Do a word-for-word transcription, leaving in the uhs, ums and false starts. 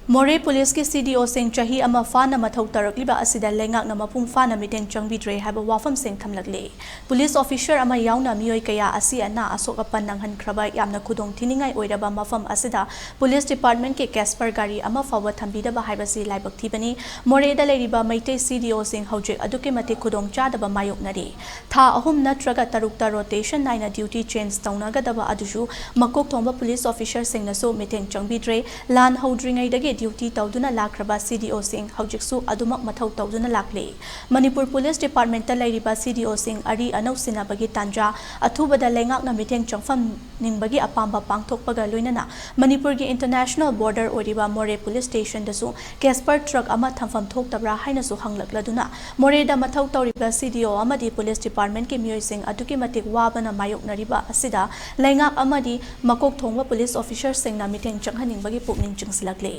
ꯃꯣꯔꯦ ꯄꯨꯂꯤꯁꯀꯤ ꯁꯤ ꯗꯤ ꯑꯣꯁꯤꯡ ꯆꯍꯤ ꯑꯃ ꯐꯥꯅ ꯃꯊꯧ ꯇꯧꯔꯛꯂꯤꯕ ꯑꯁꯤꯗ ꯂꯩꯉꯥꯛꯅ ꯃꯄꯨꯡ ꯐꯥꯅ ꯃꯤꯠꯌꯦꯡ ꯆꯪꯕꯤꯗ꯭ꯔꯦ ꯍꯥꯏꯕ ꯋꯥꯐꯝꯁꯤꯡ ꯊꯝꯂꯛꯂꯤ꯫ ꯄꯨꯂꯤꯁ ꯑꯣꯐꯤꯁꯔ ꯑꯃ ꯌꯥꯎꯅ ꯃꯤꯑꯣꯏ ꯀꯌꯥ ꯑꯁꯤ ꯑꯅꯥ ꯑꯁꯣꯛ ꯑꯄꯟ ꯅꯪꯍꯟꯈ꯭ꯔꯕ ꯌꯥꯝꯅ ꯈꯨꯗꯣꯡ ꯊꯤꯅꯤꯡꯉꯥꯏ ꯑꯣꯏꯔꯕ ꯃꯐꯝ ꯑꯁꯤꯗ ꯄꯨꯂꯤꯁ ꯗꯤꯄꯥꯔꯠꯃꯦꯟꯠꯀꯤ ꯀꯦꯁꯄꯔ ꯒꯥꯔꯤ ꯑꯃ ꯐꯥꯎꯕ ꯊꯝꯕꯤꯗꯕ ꯍꯥꯏꯕꯁꯤ ꯂꯥꯏꯕꯛ ꯊꯤꯕꯅꯤ꯫ ꯃꯣꯔꯦꯗ ꯂꯩꯔꯤꯕ ꯃꯩꯇꯩ ꯁꯤ ꯗꯤ ꯑꯣꯁꯤꯡ ꯍꯧꯖꯤꯛ ꯑꯗꯨꯛꯀꯤ ꯃꯇꯤꯛ ꯈꯨꯗꯣꯡ ꯆꯥꯗꯕ ꯃꯥꯌꯣꯛꯅꯔꯤ꯫ ꯊꯥ ꯑꯍꯨꯝ ꯅꯠꯇ꯭ꯔꯒ ꯇꯔꯨꯛꯇ ꯔꯣꯇꯦꯁꯟ ꯅꯥꯏꯅ ꯗ꯭ꯌꯨꯇꯤ ꯆꯦꯟꯖ ꯇꯧꯅꯒꯗꯕ ꯑꯗꯨꯁꯨ ꯃꯀꯣꯛ ꯊꯣꯡꯕ ꯄꯨꯂꯤꯁ ꯑꯣꯐꯤꯁꯔꯁꯤꯡꯅꯁꯨ ꯃꯤꯠꯌꯦꯡ ꯆꯪꯕꯤꯗ꯭ꯔꯦ꯫ ꯂꯥꯟ ꯍꯧꯗ꯭ꯔꯤꯉꯩꯗꯒꯤ ꯗ꯭ꯌꯨꯇꯤ ꯇꯧꯗꯨꯅ ꯂꯥꯛꯈ꯭ꯔꯕ ꯁꯤ ꯗꯤ ꯑꯣꯁꯤꯡ ꯍꯧꯖꯤꯛꯁꯨ ꯑꯗꯨꯃꯛ ꯃꯊꯧ ꯇꯧꯗꯨꯅ ꯂꯥꯛꯂꯤ꯫ ꯃꯅꯤꯄꯨꯔ ꯄꯨꯂꯤꯁ ꯗꯤꯄꯥꯔꯠꯃꯦꯟꯠꯇ ꯂꯩꯔꯤꯕ ꯁꯤ ꯗꯤ ꯑꯣꯁꯤꯡ ꯑꯔꯤ ꯑꯅꯧ ꯁꯤꯟꯅꯕꯒꯤ ꯇꯥꯟꯖꯥ ꯑꯊꯨꯕꯗ ꯂꯩꯉꯥꯛꯅ ꯃꯤꯠꯌꯦꯡ ꯆꯪꯐꯝ ꯅꯤꯡꯕꯒꯤ ꯑꯄꯥꯝꯕ ꯄꯥꯡꯊꯣꯛꯄꯒ ꯂꯣꯏꯅꯅ ꯃꯅꯤꯄꯨꯔꯒꯤ ꯏꯟꯇꯔꯅꯦꯁꯅꯦꯜ ꯕꯣꯔꯗꯔ ꯑꯣꯏꯔꯤꯕ ꯃꯣꯔꯦ ꯄꯨꯂꯤꯁ ꯁ꯭ꯇꯦꯁꯟꯗꯁꯨ ꯀꯦꯁꯄꯔ ꯇ꯭ꯔꯛ ꯑꯃ ꯊꯝꯐꯝ ꯊꯣꯛꯇꯕ꯭ꯔꯥ ꯍꯥꯏꯅꯁꯨ ꯍꯪꯂꯛꯂꯗꯨꯅ ꯃꯣꯔꯦꯗ ꯃꯊꯧ ꯇꯧꯔꯤꯕ ꯁꯤ ꯗꯤ ꯑꯣ ꯑꯃꯗꯤ ꯄꯨꯂꯤꯁ ꯗꯤꯄꯥꯔꯠꯃꯦꯟꯠꯀꯤ ꯃꯤꯑꯣꯏꯁꯤꯡ ꯑꯗꯨꯛꯀꯤ ꯃꯇꯤꯛ ꯋꯥꯕꯅ ꯃꯥꯌꯣꯛꯅꯔꯤꯕ ꯑꯁꯤꯗ ꯂꯩꯉꯥꯛ ꯑꯃꯗꯤ ꯃꯀꯣꯛ ꯊꯣꯡꯕ ꯄꯨꯂꯤꯁ ꯑꯣꯐꯤꯁꯔꯁꯤꯡꯅ ꯃꯤꯠꯌꯦꯡ ꯆꯪꯍꯟꯅꯤꯡꯕꯒꯤ ꯄꯨꯛꯅꯤꯡ ꯆꯤꯡꯁꯤꯜꯂꯛꯂꯤ꯫